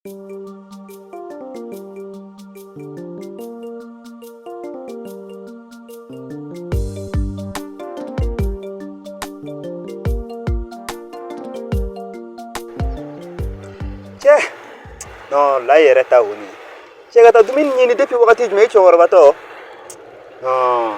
Cɛ, non, Layi yɛrɛ ta kɔni. Cɛ, ka taa dumuni ɲini depuis wagati jumɛn, i cɛkɔrɔbatɔ? Non.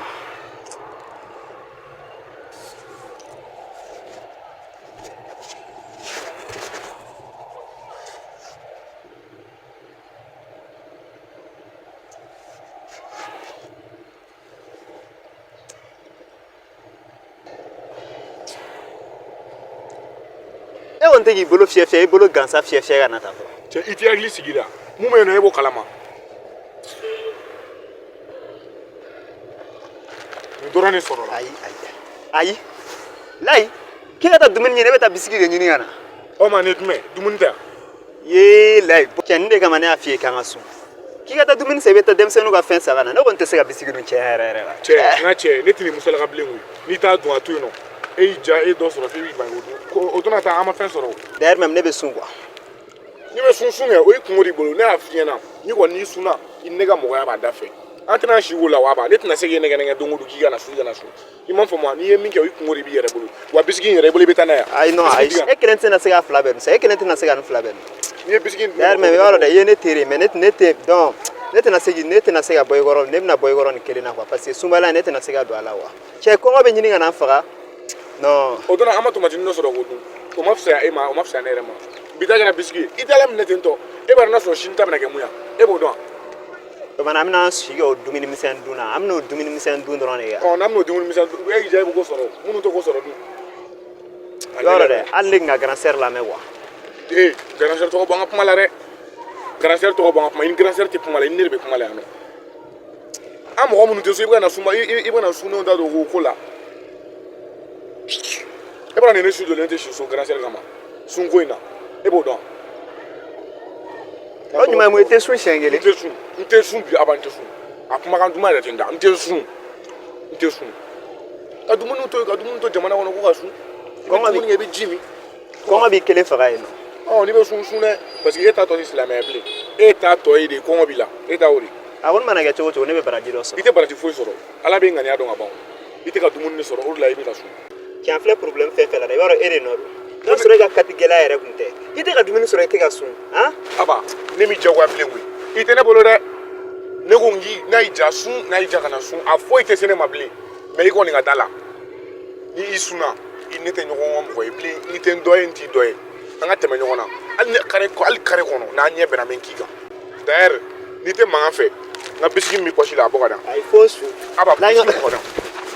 E kɔni tɛ k'i bolo fiyɛ fiyɛ, i bolo gansan fiyɛ fiyɛ ka na tan tɔ. Cɛ, i t'i hakili sigi la. Mun bɛ yen nɔ, e b'o kalama. Nin dɔrɔn de sɔrɔla. Ayi, ayi, ayi, Layi, k'e ka taa dumuni ɲini, e bɛ taa bisiki de ɲini ka na. O ma ne jumɛn dumuni tɛ yan. Ye Layi, cɛ, nin de kama ne y'a f'i ye k'an ka sun. K'i ka taa dumuni san, i bɛ taa denmisɛnninw ka fɛn san ka na. Ne kɔni tɛ se ka bisiki dun tiɲɛ yɛrɛ yɛrɛ la. Cɛ, n ka cɛ, ne tɛ nin musalaka bilen koyi. N'i t'a dun, a to yen nɔ. E y'i ja, e ye dɔ sɔrɔ f'i b'i ban k'o dun. Ko o tɛna taa, an ma fɛn sɔrɔ o. D'ailleurs même, ne bɛ sun quoi. N'i bɛ sun, sun kɛ, o y'i kungo de bolo. Ne y'a f'i ɲɛna, n'i kɔni n'i sunna, i ni ne ka mɔgɔya b'a da fɛ. An tɛna si o la wa? Ba, ne tɛna se k'e nɛgɛ nɛgɛ don o don k'i kana sun, i kana sun. I m'a faamu wa? N'i ye min kɛ, o y'i kungo de b'i yɛrɛ bolo. Wa bisiki in yɛrɛ, i bolo, i bɛ taa n'a ye. Ayi, non, ayi, e kelen tɛna se ka fila bɛɛ dun sa, e kelen tɛna se ka nin fila bɛɛ dun. N'i ye bisiki in. D'ailleurs même, i b'a dɔn dɛ, i ye ne teri ye, mais ne tɛ donc ne tɛna se ka bɔ i kɔrɔ, ne bɛna bɔ i kɔrɔ nin kelen na quoi, parce que sunbala in, ne tɛna se ka don a la wa. Cɛ, kɔngɔ bɛ ɲini ka na n faga. Non. O donna, an ma tomatinin dɔ sɔrɔ k'o dun. O ma fisaya e ma, o ma fisaya ne yɛrɛ ma. Bi ta kɛra bisiki ye. I tɛ Ala minɛ ten tɔ. E b'a dɔn n'a sɔrɔ sini ta bɛna kɛ mun ye, e b'o dɔn. O kumana, an bɛna an si kɛ o dumuni misɛn dun na, an bɛna o dumuni misɛn dun dɔrɔn de kɛ. Ɔ, n'an bɛna o dumuni misɛn dun, e y'i diya, e bɛ ko sɔrɔ, minnu tɛ ko sɔrɔ dun. I b'a dɔn dɛ, hali ne tun ka grand sœur lamɛn quoi. Ee, grand sœur tɔgɔ bɔ an ka kuma la dɛ. Grand sœur tɔgɔ bɔ an ka kuma. I ni grand sœur tɛ kuma la, i ni ne de bɛ kuma la yan nɔ. An mɔgɔ minnu tɛ so, i bɛ ka na sunba, i bɛ na sundenw da don o ko la. E b'a dɔn nin, ne su jɔlen tɛ si so grand sœur kama sunko in na, e b'o dɔn. O ɲuman ye mun ye? I tɛ sun siɲɛ kelen. N tɛ sun, n tɛ sun bi. Aba, n tɛ sun. A kumakan duman yɛrɛ tɛ n da. N tɛ sun, n tɛ sun. Ka dumuni to yen, ka dumuni to jamana kɔnɔ ko ka sun. I bɛ dumuni kɛ, i bɛ ji min. Kɔngɔ b'i kelen faga yen nɔ. Ɔ, n'i bɛ sun, sun dɛ, parce que e ta tɔ tɛ silamɛya bilen. E ta tɔ ye de kɔngɔ b'i la, e ta o de. A kɔni mana kɛ cogo o cogo, ne bɛ baraji dɔ sɔrɔ. I tɛ baraji foyi sɔrɔ. Ala bɛ ŋaniya dɔn ka ban. I tɛ ka dumuni de sɔrɔ, o de la i bɛ ka sun. Tiɲɛ filɛ, problème fɛn fɛn la dɛ, i b'a dɔn e de nɔ don. N'a sɔrɔ e ka kati gɛlɛya yɛrɛ kun tɛ, i tɛ ka dumuni sɔrɔ, i tɛ ka sun han. Aba, ne m'i jagoya bilen koyi. I tɛ ne bolo dɛ. Ne ko n k'i n'a y'i ja, sun, n'a y'i ja, kana sun. A foyi tɛ se ne ma bilen, mais i kɔni ka da la, ni i sunna, i ne tɛ ɲɔgɔn ka mɔgɔ ye bilen. I tɛ n dɔ ye, n t'i dɔ ye. An ka tɛmɛ ɲɔgɔn na. Hali ne kare, hali kare kɔnɔ, n'an ɲɛ bɛnna min k'i kan. D'ailleurs, n'i tɛ mankan fɛ, n ka bisiki min bɛ pɔsi la, a bɔ ka da. Ayi, fo su. Aba, bisiki bɔ ka da.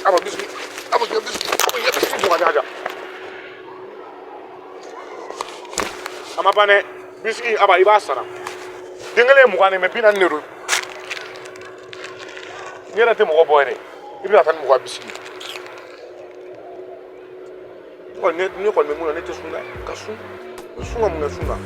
Aba, bisiki, aba, bisiki, aba, bisiki bɔ ka da. A ma ban dɛ. Bisiki, aba, i b'a sara. Den kelen ye 20 de, mais 40 de don. N'i yɛrɛ tɛ mɔgɔ bɔ yɛrɛ, i bɛna taa ni mɔgɔ bisiki. Ne kɔni bɛ mun na, ne tɛ sun dɛ. Ka sun, sun ka mun kɛ sun na?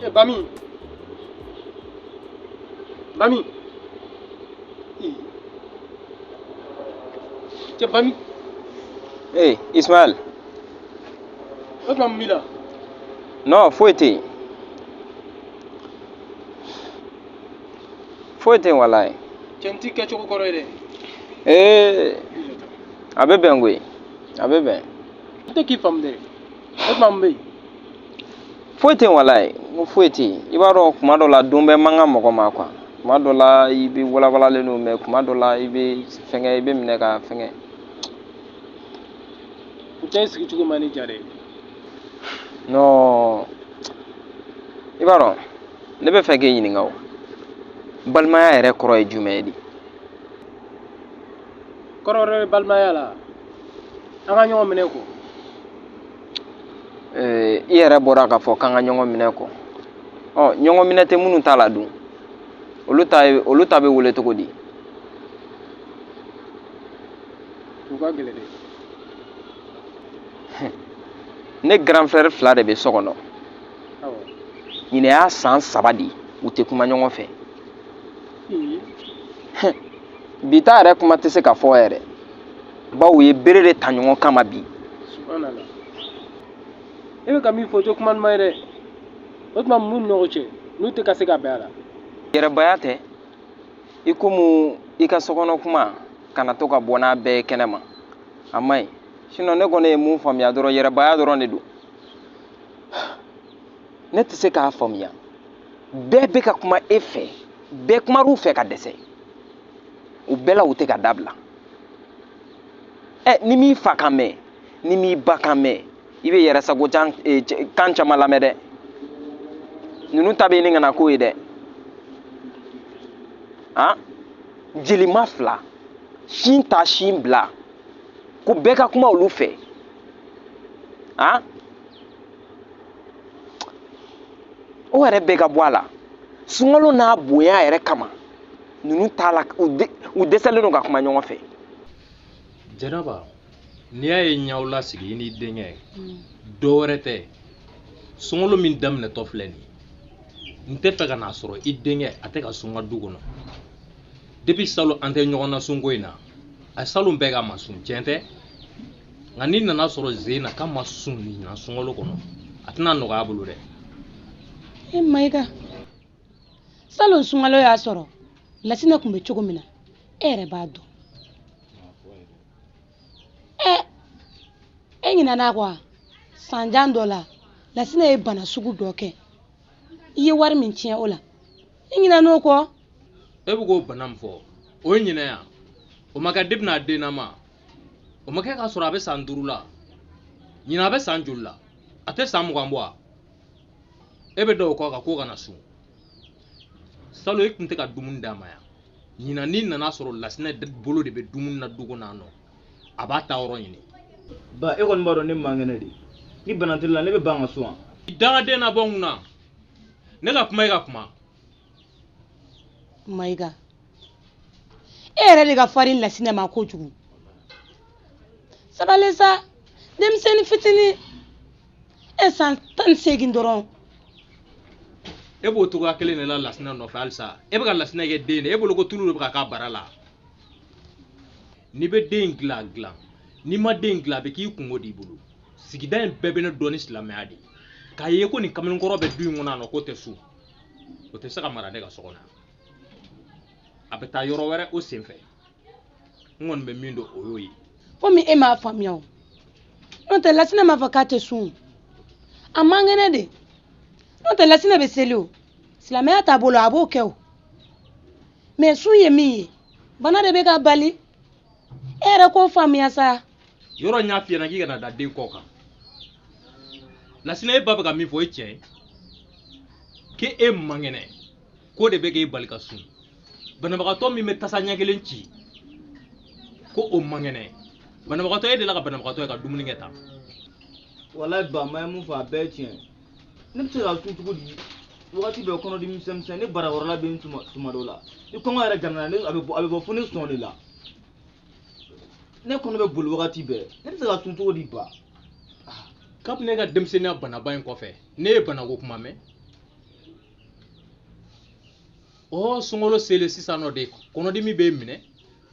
Eh, Bami. Bami. Cɛ, Bami. Hey, Ismaël. O tuma, mun b'i la? Non, foyi tɛ yen. Foyi tɛ yen walayi. Cɛ, n t'i kɛcogo kɔrɔ ye dɛ. Ee, a bɛ bɛn koyi. A bɛ bɛn. N tɛ k'i faamu dɛ. O tuma, mun bɛ yen? Foyi tɛ yen walayi. N ko foyi tɛ yen. I b'a dɔn, kuma dɔ la, don bɛɛ man kan mɔgɔ ma quoi. Kuma dɔ la, i bɛ walawalalen don, mais kuma dɔ la, i bɛ fɛnkɛ, i bɛ minɛ ka fɛnkɛ. N cɛ, sigi cogo ma ne diya dɛ. Non. I b'a dɔn, ne bɛ fɛ k'e ɲininka o. Balimaya yɛrɛ kɔrɔ ye jumɛn ye de? Kɔrɔ wɛrɛ bɛ balimaya la. An ka ɲɔgɔn minɛ kɔ. I yɛrɛ bɔra k'a fɔ k'an ka ɲɔgɔn minɛ kɔ. Ɔ, ɲɔgɔn minɛ tɛ minnu ta la dun, olu ta bɛ wele cogo di? O ka gɛlɛn dɛ. Ne grand frère fila de bɛ so kɔnɔ. Ɲinɛ y'a san 3 de ye, u tɛ kuma ɲɔgɔn fɛ. Bi ta yɛrɛ kuma tɛ se ka fɔ yɛrɛ, bawo u ye bere de ta ɲɔgɔn kama bi. Subhanallah. E bɛ ka min fɔ o tɛ kuma ɲuman ye dɛ. O tuma mun ni ɲɔgɔn cɛ n'u tɛ ka se ka bɛn a la? Yɛrɛbaya tɛ, i komi i ka sokɔnɔ kuma kana to ka bɔ n'a bɛɛ ye kɛnɛ ma, a man ɲi. Sinon ne kɔni ye mun faamuya dɔrɔn, yɛrɛbaya dɔrɔn de don. Ne tɛ se k'a faamuya, bɛɛ bɛ ka kuma e fɛ, bɛɛ kumar'u fɛ ka dɛsɛ, u bɛɛ la u tɛ ka dabila. Ɛ, ni m'i fa kan mɛn, ni m'i ba kan mɛn, i bɛ yɛrɛ sago kan caman lamɛn dɛ. Ninnu ta bɛ ɲini ka na k'o ye dɛ. Han, jelima fila, sin ta sin bila, ko bɛɛ ka kuma olu fɛ. Han, o yɛrɛ bɛɛ ka bɔ a la. Sunkalo n'a bonya yɛrɛ kama, ninnu t'a la, u dɛsɛlen don ka kuma ɲɔgɔn fɛ. Jɛnɛba, n'i y'a ye n y'aw lasigi i n'i denkɛ, dɔ wɛrɛ tɛ, sunkalo min daminɛtɔ filɛ nin ye, n tɛ fɛ ka n'a sɔrɔ i denkɛ a tɛ ka sun ka du kɔnɔ. Depuis salon an tɛ ɲɔgɔn na sunko in na, a salon bɛɛ ka ma sun, tiɲɛ tɛ? Nka n'i nana sɔrɔ zen na k'a ma sun ɲinan sunkalo kɔnɔ, a tɛna nɔgɔya a bolo dɛ. E Mayiga, salon sunkalo y'a sɔrɔ Lasinɛ tun bɛ cogo min na, e yɛrɛ b'a dɔn. Ɛ, e ɲinɛna kɔ wa? San jan dɔ la, Lasinɛ ye bana sugu dɔ kɛ. I ye wari min tiɲɛ o la, i ɲinɛn'o kɔ? E bɛ k'o bana min fɔ, o ye ɲinɛ yan. O ma kɛ depuis n'a den na ma. O ma kɛ k'a sɔrɔ a bɛ san 5 la. Ɲinɛ a bɛ san joli la? A tɛ san 20 bɔ wa? E bɛ da o kɔ kan k'o kana sun. Salon e tun tɛ ka dumuni d'a ma yan. Ɲinɛ n'i nana sɔrɔ Lasinɛ bolo de bɛ dumuni na du kɔnɔ yan nɔ, a b'a ta yɔrɔ ɲini. Ba, e kɔni b'a dɔn ne man kɛnɛ de. Ni bana tɛ la, ne bɛ ban ka sun wa? I dangaden na bɔ n kunna. Ne ka kuma, e ka kuma. Mayiga, e yɛrɛ de ka farin Lasinɛ ma kojugu. Sabali sa, denmisɛnnin fitinin, e san 18 dɔrɔn. E b'o cogoya kelen de la Lasinɛ nɔfɛ halisa. E bɛ ka Lasinɛ kɛ den de ye, e bolo ko tulu de bɛ ka k'a bara la. N'i bɛ den dilan, dilan. N'i ma den dilan, a bɛ k'i kungo de bolo. Sigida in bɛɛ bɛ ne dɔn ni silamɛya de ye. K'a ye ko nin kamalenkɔrɔ bɛ du in kɔnɔ yan nɔ k'o tɛ sun, o tɛ se ka mara ne ka so kɔnɔ yan. A bɛ taa yɔrɔ wɛrɛ o senfɛ. N kɔni bɛ min dɔn o y'o ye. Komi e m'a faamuya o, n'o tɛ Lasinɛ m'a fɔ k'a tɛ sun, a man kɛnɛ de. N'o tɛ Lasinɛ bɛ seli o, silamɛya t'a bolo, a b'o kɛ o. Mɛ sun ye min ye, bana de bɛ ka bali. E yɛrɛ k'o faamuya sa. Yɔrɔ n y'a f'i ɲɛna k'i kana da den kɔ kan. Lasinɛ, e ba bɛ ka min fɔ o ye tiɲɛ ye. K'e man kɛnɛ, k'o de bɛ k'e bali ka sun. Banabagatɔ min bɛ tasa ɲɛ kelen ci, ko o man kɛnɛ. Banabagatɔ, e delila ka banabagatɔ ye ka dumuni kɛ tan? Walayi ba, ma ye mun fɔ a bɛɛ ye tiɲɛ ye. Ne bɛ se ka sun cogo di? Wagati bɛɛ kɔnɔdimi misɛnmisɛn, ne barakɔrɔla bɛ n tuma dɔw la. Ni kɔngɔ yɛrɛ jamana, ne a bɛ bɔ fo ne sɔn de la. Ne kɔnɔ bɛ boli wagati bɛɛ. Ne bɛ se ka sun cogo di ba? Kabini ne ka denmisɛnninya banaba in kɔfɛ, ne ye banako kuma mɛn. Ɔ, sunkalo selen sisan nɔ de, kɔnɔdimi b'e minɛ,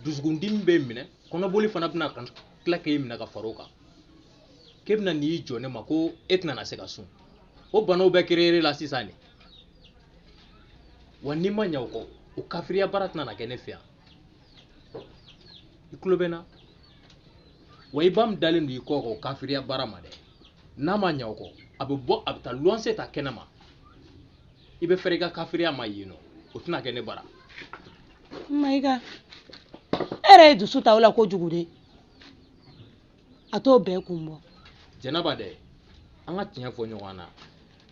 dusukundimi b'e minɛ, kɔnɔboli fana bɛna ka tila k'e minɛ ka far'o kan. K'e bɛna n'i jɔ ne ma ko e tɛna na se ka sun. O banaw bɛɛ créer la sisan de. Wa n'i ma ɲɛ o kɔ, o kafiriya baara tɛna na kɛ ne fɛ yan. I tulo bɛ n na? Wa i ba min dalen don i kɔ kan o kafiriya baara ma dɛ, n'a ma ɲɛ o kɔ, a bɛ bɔ a bɛ taa luwanse ta kɛnɛ ma. I bɛ fɛrɛ i ka kafiriya ma yen nɔ, o tɛna kɛ ne bara. Mayiga, e yɛrɛ ye dusu ta o la kojugu de. A t'o bɛɛ kun bɔ. Jɛnɛba dɛ, an ka tiɲɛ fɔ ɲɔgɔn na.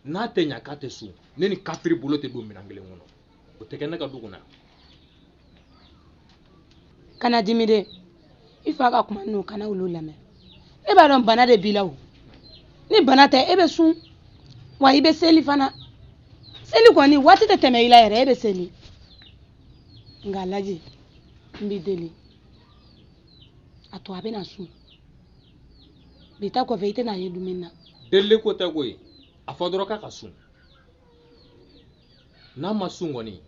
N'a tɛ ɲa k'a tɛ sun, ne ni kafiri bolo tɛ don minɛn kelen kɔnɔ. O tɛ kɛ ne ka du kɔnɔ yan. Kana dimi dɛ. I fa ka kuma ninnu, kana olu lamɛn. Ne b'a dɔn bana de b'i la o. Ni bana tɛ e bɛ sun, wa i bɛ seli fana. Seli kɔni waati tɛ tɛmɛ i la yɛrɛ, e bɛ seli. Nka Laji, n b'i deli, a to a bɛna sun. Bi ta kɔfɛ i tɛna ye dumuni na. Delili ko tɛ koyi, a fɔ dɔrɔn k'a ka sun. N'a ma sun kɔni,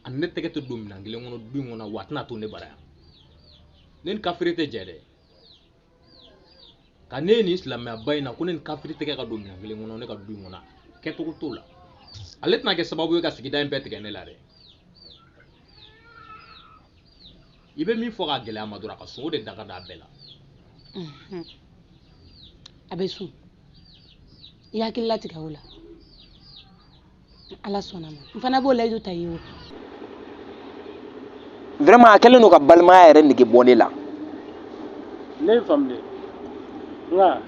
a ni ne tɛgɛ tɛ don minɛn kelen kɔnɔ du in kɔnɔ, wa a tɛna to ne bara yan. Ne ni kafiri tɛ jɛ dɛ. Ka ne ye nin silamɛyaba in na ko ne ni kafiri tɛgɛ ka don minɛn kelen kɔnɔ ne ka du in kɔnɔ, kɛcogo t'o la. Ale tɛna kɛ sababu ye ka sigida in bɛɛ tigɛ ne la dɛ. I bɛ min fɔ k'a gɛlɛya ma dɔrɔn, a ka sun, o de da ka d'a bɛɛ la. A bɛ sun, i hakili latigɛ o la. Ala sɔnna ma, n fana b'o layidu ta i ye o. Vraiment a kɛlen don ka balimaya yɛrɛ nege bɔ ne la. Ne ye faamu dɛ, nka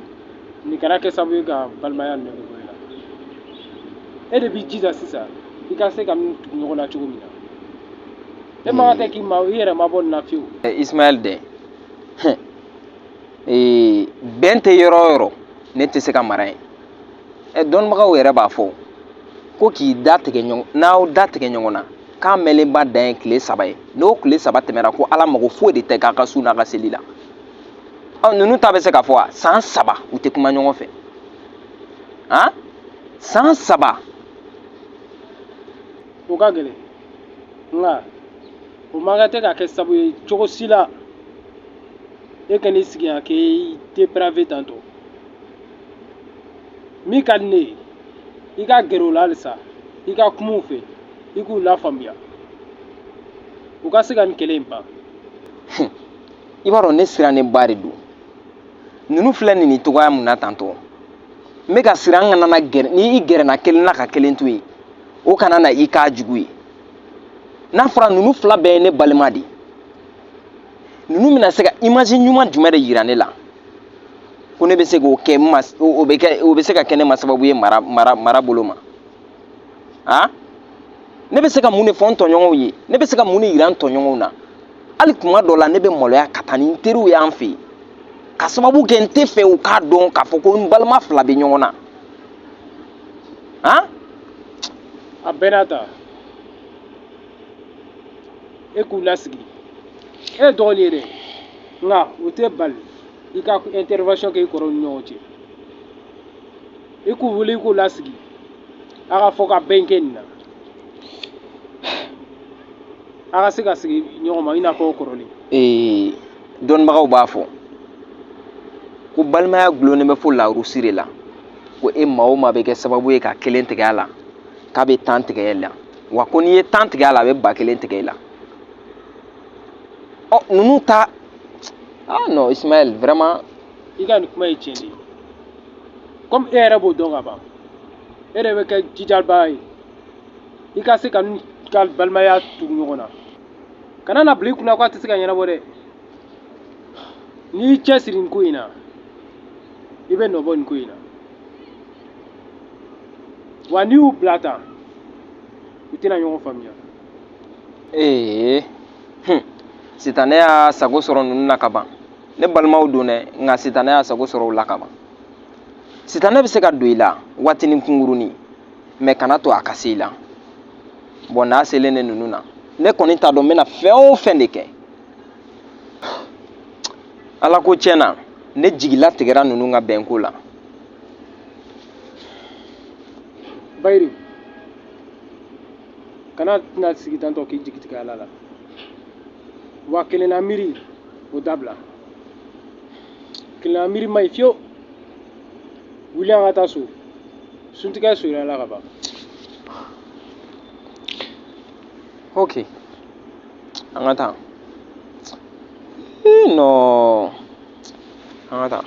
nin kana kɛ sababu ye ka balimaya nege bɔ i la. E de b'i jija sisan i ka se ka ninnu tugu ɲɔgɔn na cogo min na. E man kan tɛ k'i ma i yɛrɛ mabɔ nin na fiyewu. Ismaël dɛ, bɛn tɛ yɔrɔ o yɔrɔ, ne tɛ se ka mara yen. Dɔnnibagaw yɛrɛ b'a fɔ ko k'i da tigɛ ɲɔgɔn, n'aw da tigɛ ɲɔgɔn na, k'a mɛnlenba dan ye tile 3 ye. N'o tile 3 tɛmɛna, ko Ala mago foyi de tɛ k'a ka sun n'a ka seli la. Ɔ, ninnu ta bɛ se ka fɔ wa? San 3 u tɛ kuma ɲɔgɔn fɛ. Han? San 3. O ka gɛlɛn, nka o man kan tɛ ka kɛ sababu ye cogo si la e ka n'i sigi yan k'i dépravé tantɔ. Min ka di ne ye, i ka gɛrɛ u la halisa, i ka kuma u fɛ, i k'u lafaamuya, u ka se ka nin kɛlɛ in ban. I b'a dɔn ne sirannenba de don. Ninnu filɛ nin cogoya mun na tantɔ, n bɛ ka siran n kana na gɛrɛ. Ni i gɛrɛna kelen na ka kelen to yen, o kana na i k'a jugu ye. N'a fɔra ninnu fila bɛɛ ye ne balima de ye, ninnu bɛna se ka image ɲuman jumɛn de yira ne la ko ne bɛ se k'o kɛ n ma, o bɛ kɛ, o bɛ se ka kɛ ne ma sababu ye mara, mara, mara bolo ma. Han, ne bɛ se ka mun de fɔ n tɔɲɔgɔnw ye? Ne bɛ se ka mun de yira n tɔɲɔgɔnw na? Hali kuma dɔ la ne bɛ maloya ka taa ni n teriw y'an fɛ yen, ka sababu kɛ n tɛ fɛ u k'a dɔn k'a fɔ ko n balima fila bɛ ɲɔgɔn na. Han? A bɛɛ n'a ta, e k'u lasigi. E ye dɔgɔnin ye dɛ, nka o tɛ bali i ka intervention kɛ i kɔrɔw ni ɲɔgɔn cɛ. I k'u wele, i k'u lasigi, a ka fɔ ka bɛn kɛ nin na, a ka se ka sigi ɲɔgɔn ma i n'a fɔ kɔrɔlen. Dɔnnibagaw b'a fɔ ko balimaya gulonnen bɛ fo larusi de la, ko e maa o maa bɛ kɛ sababu ye ka kelen tigɛ a la, k'a bɛ 10 tigɛ e la, wa ko n'i ye 10 tigɛ a la, a bɛ 1000 tigɛ e la. Ɔ, ninnu ta, ah non Ismaël, vraiment. I ka nin kuma ye tiɲɛ de ye. Komi e yɛrɛ b'o dɔn ka ban, e de bɛ kɛ jijabaa ye i ka se ka ninnu ka balimaya tugu ɲɔgɔn na. Kana na bila i kunna k'a tɛ se ka ɲɛnabɔ dɛ. N'i y'i cɛsiri nin ko in na, i bɛ nɔ bɔ nin ko in na. Wa n'i y'u bila tan, u tɛna ɲɔgɔn faamuya. Ee, sitanɛ y'a sago sɔrɔ ninnu na ka ban. Ne balimaw don dɛ, nka sitanɛ y'a sago sɔrɔ u la ka ban. Sitanɛ bɛ se ka don i la waatinin kunkurunin, mɛ kana to a ka se i la. Bɔn, n'a selen ne ninnu na, ne kɔni t'a dɔn n bɛna fɛn o fɛn de kɛ. Ala ko tiɲɛ na, ne jigila tigɛra ninnu ka bɛnko la. Bayiri, kana tɛna sigi tantɔ k'i jigi tigɛ Ala la. Wa kelenna miiri, o dabila. Kelenna miiri man ɲi fiyewu. Wuli an ka taa so, suntigɛ surunyala ka ban. Ok, an ka taa. Non, an ka taa.